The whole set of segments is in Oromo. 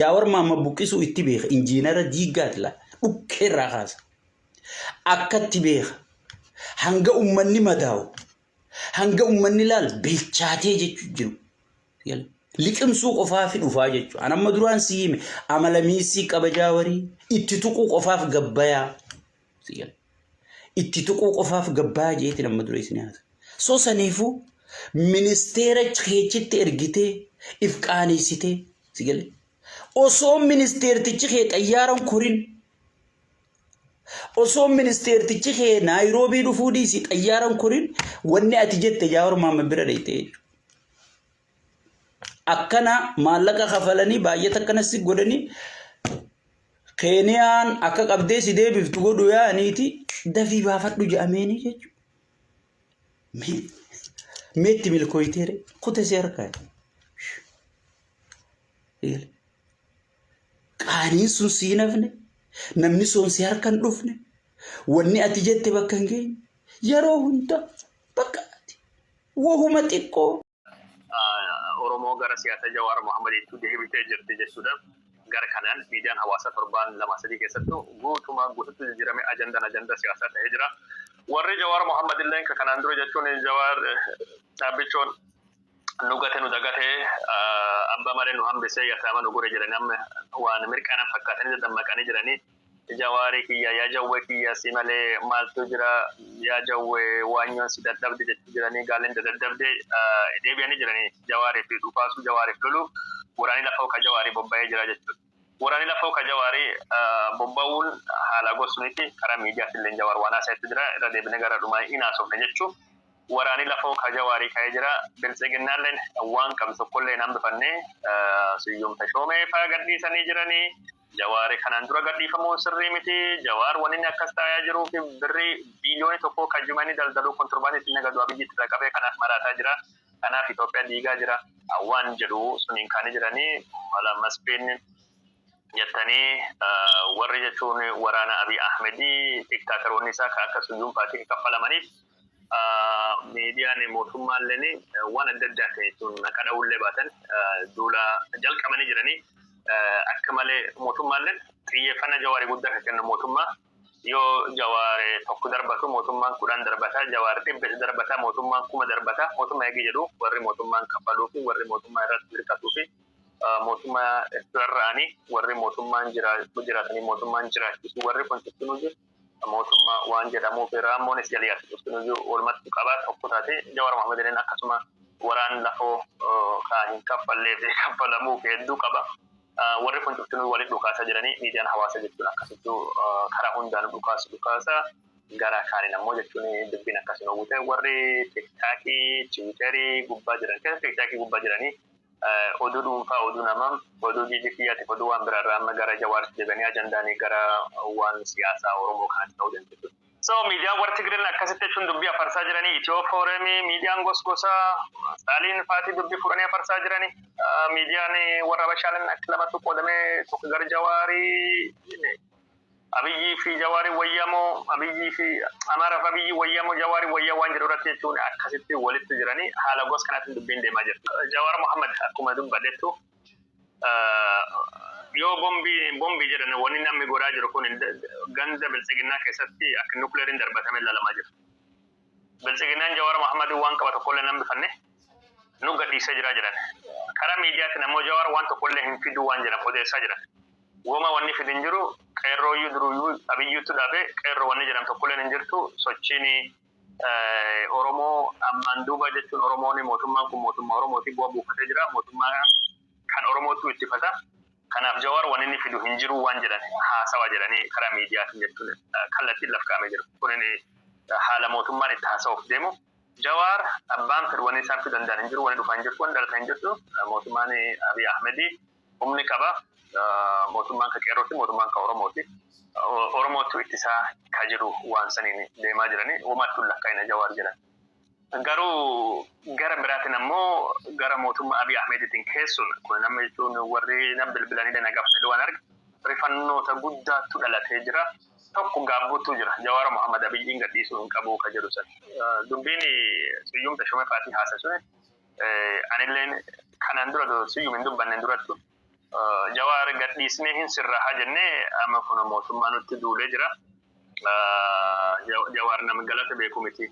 Jaawar Maamma buqqisuu itti beeka. Injiinara diiggaati laa. Dhukkee irraa kaasa. Akkatti beeka. Hanga ummanni madaawu. Hanga ummanni laal bilchaatee jechuu jiru. Liqimsuu qofaafi dhufaa jechuudha. An amma duraan si hime amala miissii qaba jaawarii itti tuquu qofaaf gabbayaa. Itti tuquu qofaaf gabbayaa jeetiin amma dura isin haasa. So saniifuu ministeera keechitti ergitee if qaaneessitee si galee. Osoo ministeertichi kee xayyaaran korin Osoo ministeertichi kee Naayiroobii dhufuu dhiisi xayyaaran korin wanni ati jette Jaawar Mahammad bira dhayxee jechuudha. Akkana maallaqa kafalanii baay'ata akkana si godhanii Keeniyaan akka qabdee si deebiftu godhu yaa'aniiti dafii baafadhu jedhameenii jechuudha. Meetti milkooyteere kute si harkaa. Qaaniin sun sii hin hafne, namni sun si harka hin dhufne, wanni ati jette bakka hin geenye. Yeroo hunda bakka ati wahuma xiqqoo. Oromoo gara siyaasa Jawaar Mohammadiitti deebitee jirti jechuudha. Gara kanaan miidiyaan hawaasaa torbaan lama sadii keessattuu guutumaa guututti jijjiiramee ajandaan ajandaa siyaasaa ta'ee jira. Warri Jawaar Mohammad illee kanaan dura jechuun Jawaar dhaabbichoon nu gate nu dagate abbaa malee nu hambisee yataama nu godhe jedhanii amma waan mirqaanan fakkaatanii dadammaqanii jiranii jawaarii kiyya yaa jawwee kiyya si malee maaltu jira yaa jawwee waanyoon si dadhabde jechuu jiranii gaaleen dadadhabde deebi'anii jiranii jawaarii fi dhukaasuu jawaariif lolu waraanii lafoo ka jawaarii bobba'ee jira jechuudha. Waraanii lafoo ka jawaarii bobba'uun haala gosunitti karaa miidiyaatiin jawaar waan haasa'etu jira irra deebinee gara dhumaa hin haasofne jechuudha. Waraani lafoo ka Jawaarii ka'ee jira. Biltsiginnaalleen waan qabdu tokkollee hin hambifanne. Siyyum Tashoomee faa gadhiisanii jiranii. Jawaari kanaan dura gadhiifamuun sirrii miti. Jawaar wanni inni akkas taayaa jiruu fi birrii biiliyoonii tokkoo ka jimanii daldaluu kontirbaandii ittiin nagadu Abiyyi itti qabee kanaaf maraataa jira. Kanaaf Itoophiyaa diigaa jira. Waan jedhu suniin kaanii jiranii. Mala Masfiin jettanii warri jechuun waraana Abiy Ahmedii tiktaakeroonni isaa ka akka Suyyuum faatii kaffalamaniif miidiyaan mootummaalleen waan adda addaa ta'e jechuun maqaa dha'uullee baatan duula jalqabanii jiranii akka malee mootummaalleen xiyyeeffannaa jawaarii guddaa kan kennu mootummaa yoo jawaare tokko darbatu mootummaan 10 darbata jawaar dhibbes darbata mootummaan 1000 darbata mootummaa eegi jedhu warri mootummaan kaffaluu fi warri mootummaa irratti hirkatuu fi mootummaa rarra'anii warri mootummaan jiraatanii mootummaan jiraachisu warri kun cuftinuu jiru mootummaa waan jedhamuuf raammoonis jala yaatti cuftinuyyuu walumatti qabaa tokko taate Jawaar Mohaammed illeen akkasuma waraan lafoo kaa hin kaffallee fi kaffalamuuf hedduu qaba. Warri kun cuftinuu walitti dhukaasaa jiranii miidiyaan hawaasa jechuun akkasittuu karaa hundaan dhukaasu dhukaasa gara kaaniin ammoo jechuun dubbiin akkasuma guute warri tiktaakii tiwiiterii gubbaa jiran keessa tiktaakii gubbaa jiranii oduu dhuunfaa, oduu namaa, oduu jiji kiyyaatiif oduu waan biraarraa amma gara Jawaaritti deebi'anii ajandaanii gara waan siyaasaa Oromoo kanatti ta'uu dandeessu. So miidiyaan warri Tigreen akkasitti jechuun dubbii afarsaa jiranii Itiyoo Fooremii miidiyaan gosgosaa Staaliin faatii dubbii fudhanii afarsaa jiranii miidiyaan warra Habashaaleen akka lamatti qoodamee tokko gara Jawaarii Abiyyii fi Jawaarii wayyamoo Abiyyii fi Amaaraa fi Abiyyii wayyamoo Jawaarii wayyaa waan jedhu irratti jechuun akkasitti walitti jiranii haala gos kanaatiin dubbiin deemaa jirti. Jawaar Mohammed akkuma dubbadhettu yoo bombii bombii jedhan wanni namni godhaa jiru kun ganda biltsiginnaa keessatti akka nukleeriin darbatamee ilaalamaa jira. Biltsiginnaan Jawaar Mohammed waan qaba tokkollee nan bifanne nu gadhiisee jira jedhan. Karaa miidiyaatiin ammoo Jawaar waan tokkollee hin fiduu waan jedhan odeessaa jiran. Woma wanni fidu hin jiru qeerrooyyuu duruyyuu Abiyyuuttu dhabe qeerroo wanni jedhamu tokkolleen hin jirtu sochiin Oromoo ammaan duuba jechuun Oromoon mootummaan kun mootummaa Oromooti bu'a buufatee jira mootummaa kan Oromoottu ittifata kanaaf Jawaar wanni inni fidu hin jiru waan jedhan haasawa jedhanii karaa miidiyaatiin jechuun kallattiin laf kaa'amee jira kunin haala mootummaan itti haasa'uuf deemu Jawaar abbaan fedhu wanni isaan fiduu danda'an hin jiru wanni dhufaa hin jirtu wanni dhalatan hin jirtu mootummaan Abiy Ahmedii humni qaba. Mootummaan ka qeerrooti, mootummaan ka Oromooti. Oromootu ittisaa ka jiru waan saniin deemaa jirani. Womaattu hin lakkaa'ina Jawaar jedhan. Garuu gara biraatiin ammoo gara mootummaa Abiy Ahmeditiin keessuun kun nama jechuun warri nam bilbilanii na gaafatanii waan arge rifannoota guddaattu dhalatee jira. Tokko gaabbuutu jira. Jawaar Mohammad Abiyyiin gadhiisuu hin qabu ka jedhu san. Dubbiin Siyyum Tashomee faatii haase suni anilleen kanaan dura Siyyum hin dubbanne durattu Jawaar gadhiisnee hin sirraa jennee amma kun mootummaa nutti duulee jira. Jawaar nama galata beeku miti.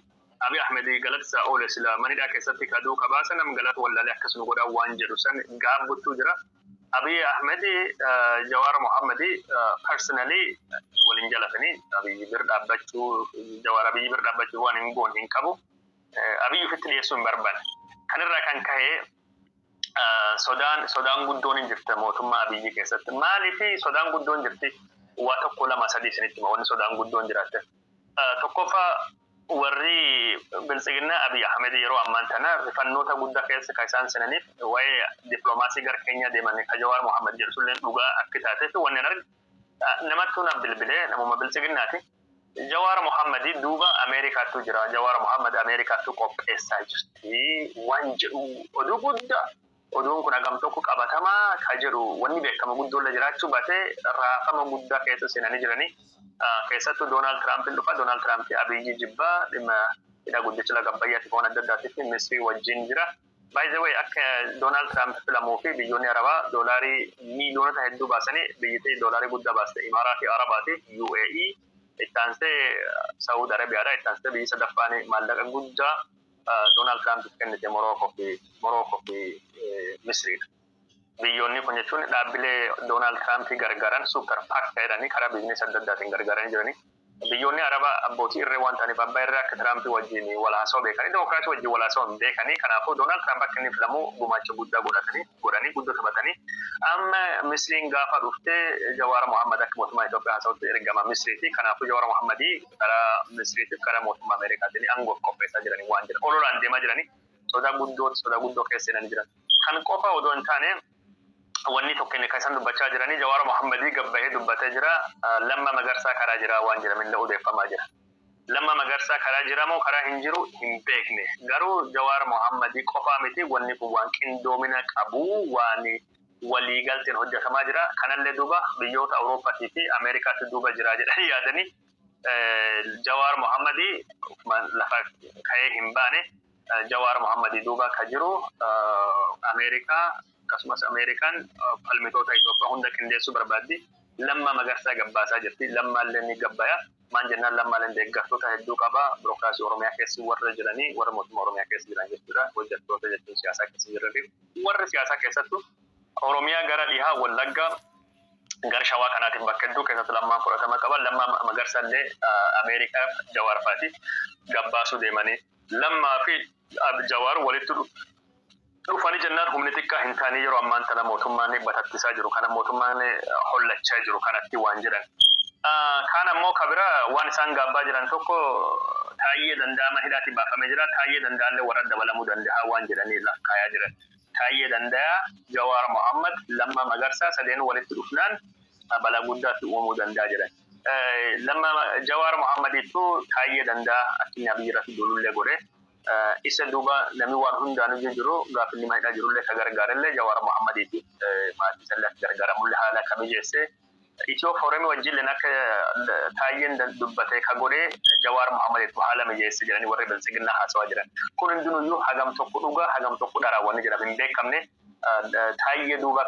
Abiy Ahmed galata isaa oole sila manidhaa keessatti kaduu kabaasa nam galata wallaalee akkasuma godhaa waan jedhu san gaabbuttuu jira. Abiy Ahmed Jawaar Mohammad personally waliin jalatanii Abiy bir dhaabbachuu, Jawaar Abiy bir dhaabbachuu waan hin goon hin qabu. Abiy ofitti dhiyeessuu hin barbaanne. Kanirraa kan ka'e sodaan guddoon hin jirti mootummaa Abiyyi keessatti. Maaliif sodaan guddoon jirti? Waa tokko, lama, sadii isinitti hima wanni sodaan guddoon jiraatte. Tokkoffaa, warri Biltsiginnaa Abiy Ahmed yeroo ammaan tana rifannoota guddaa keessa kan isaan seenaniif waa'ee dippiloomaasii gara Keenyaa deeman ka Jawaar Mohammad jedhu sulleen dhugaa akka taatee fi wanni arge namattuu na bilbilee namuma Biltsiginnaati. Jawaar Mohammad duuba Ameerikaattu jira. Jawaar Mohammad Ameerikaattu qopheessaa jirti waan jedhu oduu guddaa. Oduun kun hagam tokko qabatamaa ka jedhu wanni beekama guddoon jiraachuu baatee raafama guddaa keessa seenanii jiranii. Keessattuu Doonaald Tiraampiin dhufa. Doonaald Tiraamp Abiyyi jibbaa, dhimma hidha guddicha laga Abbayyaatti waan adda addaatiif Misrii wajjin jira. By the way, akka Doonaald Tiraamp filamuu fi biyyoonni Arabaa doolaarii miiliyoonota hedduu baasanii, biyyattii doolaarii guddaa baaste Imaaraatii Arabaati, UAE, itti aansee Saawud Arabiyaadha. Itti aansee biyyi sadaffaan maallaqa guddaa Doonaald Tiraampiif kennite Morookoo fi Misriidha. Biyyoonni kun jechuun dhaabbilee Doonaald Tiraamp gargaaran, super PAC jedhanii karaa biizinesi adda addaatiin gargaaranii jiranii. Biyyoonni Arabaa abbootii irree waan ta'aniif abbaa irree akka Tiraamp wajjin wal haasa'uu beekanii, Dimokiraatii wajjin wal haasa'uu hin beekanii. Kanaafuu Doonaald Tiraamp akka inni filamu gumaacha guddaa godhatanii godhanii guddoo taphatanii. Amma Misriin gaafa dhuftee Jawaar Mohammad akka mootummaa Itoophiyaa haasa'utti ergama Misriiti. Kanaafuu Jawaar Mohammadii karaa Misriitiif karaa mootummaa Ameerikaatiin aangoof qopheessaa jiranii waan jedhan ololaan deemaa jiranii sodaa guddoo keessa seenanii jiran. Kan qofa odoo hin taane, wanni tokko inni kan isaan dubbachaa jiranii Jawaar Mohammadii gabbahee dubbatee jira. Lamma Magarsaa karaa jira waan jedhamillee odeeffamaa jira. Lamma Magarsaa karaa jira moo karaa hin jiru hin beekne. Garuu Jawaar Mohammadii qofaa miti, wanni kun waan qindoomina qabu, waan waliigalteen hojjetamaa jira. Kanallee duuba biyyoota Awurooppaatii fi Ameerikaatti duuba jira jedhanii yaadanii Jawaar Mohammadii lafa ka'ee hin baane. Jawaar Mohammadii duuba ka jiru Ameerikaa, akkasumas Ameerikaan falmitoota Itoophiyaa hunda qindeessuu barbaaddi. Lamma Magarsaa gabbaasaa jirti. Lammaallee ni gabbaya. Maan jennaan, Lammaalleen deeggartoota hedduu qaba. Birookiraasii Oromiyaa keessa warra jiranii, warra mootummaa Oromiyaa keessa jiran jechuudha. Hojjettoota jechuun siyaasaa keessa jiranii. Warri siyaasaa keessattuu Oromiyaa gara dhihaa, Wallaggaa, gara Shawaa kanaatiin bakka hedduu keessatti Lammaan fudhatama qaba. Lammaa Magarsallee Ameerikaaf Jawaar faati gabbaasuu deemanii. Lammaa fi Jawaar walitti dhufanii jennaan humni xiqqaa hin taane yeroo ammaan tana mootummaan batattisaa jiru kana, mootummaan hollachaa jiru kanatti waan jedhan. Kaan ammoo kabira waan isaan gaabbaa jiran tokko, Taayyee Danda'ama hidhaatti baafamee jira. Taayyee Danda'allee warra dabalamuu danda'a waan jedhanii laf kaayaa jiran. Taayyee Danda'a, Jawaar Mohammad, Lammaa Magarsaa sadeen walitti dhufnaan balaa guddaatti uumamuu danda'a jedhan. Lamma Jawaar Mohammadittu Taayyee Danda'a akka inni Abiyyi irratti duulullee godhe. Isa duuba namni waan hundaanuu jiru, gaafa inni hidhaa jirullee ka gargaarellee Jawaar Mohammadiiti. Maatii isallee akka gargaaramullee haala akka mijeesse. Itiyoo foorumii wajjin akka Taayyeen dubbate ka godhe Jawaar Mohammaditu haala mijeesse jedhanii warri Biltsiginnaa haasawaa jiran. Kun hundinuyyuu hagam tokko dhugaa, hagam tokko dharaa wanni jedhamu hin beekamne. Taayyee duuba